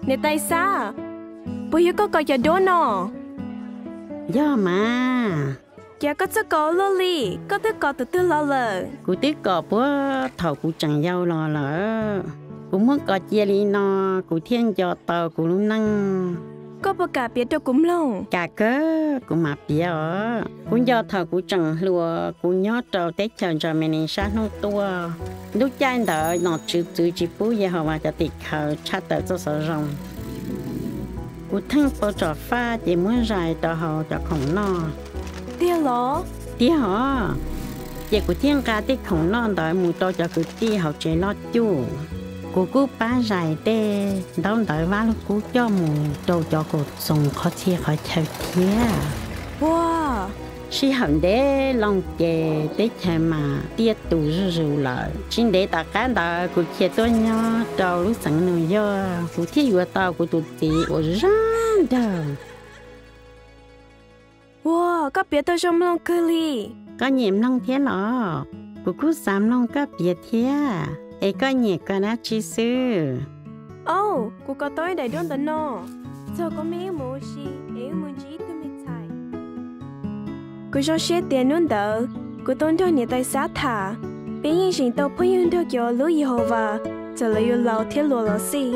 Niam tais Xab, puas yog koj kos cov duab no? Yog mas. Cas koj txawj kos ua luaj li, koj twb kos tus twg los lawm? Kuv twb kos puag thaum kuv tseem yau los lawm. Kuv muab kos cia li no, kuv thiaj nco tau kuv lub neej. Koj puas kam piav rau kuv mloog? Kam kawg, kuv mam piav os. Kuv nco thaum kuv tseem hluas, kuv nyob rau teb chaws Germany sab hnub tuaj. Lub caij ntawd nom tswv txwv tsis pub Yehauvas cov tim khawv tshaj tawm txoj xov zoo. Kuv theej pau tsom faj ces muab zais rau hauv cov khoom noj. Tiag los? Tiag os. Ces kuv thiaj nqa tej khoom noj ntawd mus rau cov kwv tij hauv tsev loj cuj. Kuv kuj pab zais tej ntaub ntawv Vaj Lug Kub coj mus rau cov kaum txoos qhov txhia qhov chaw thiab. Ua, sij hawm ntev loo ces teb chaws mas tiaj tus zuj zus lawm. Tsis ntev tom qab ntawd kuv khiav tuaj nyob rau lub xeev New York, kuv thiaj yuav tau kuv tus txiv uas zoo nraug. Ua, koj piav tau zoo mloog kawg li. Koj nyiam mloog thiab los? Kuv kuj xav mloog koj piav thiab. Es koj nyiam kos dab tsi xwb? Au, kuv kos tau ib daim duab ntawm no. Txog koj me wb mus ua si es wb mus ntsib ib tug me txhais. Kuv zoo siab tias hnub ntawd kuv tau nrog niam tais Xab tham, peb yeej zeem tau phooj ywg nrog cov hlub Yehauvas txawm lawv yuav laus thiab luas los xij.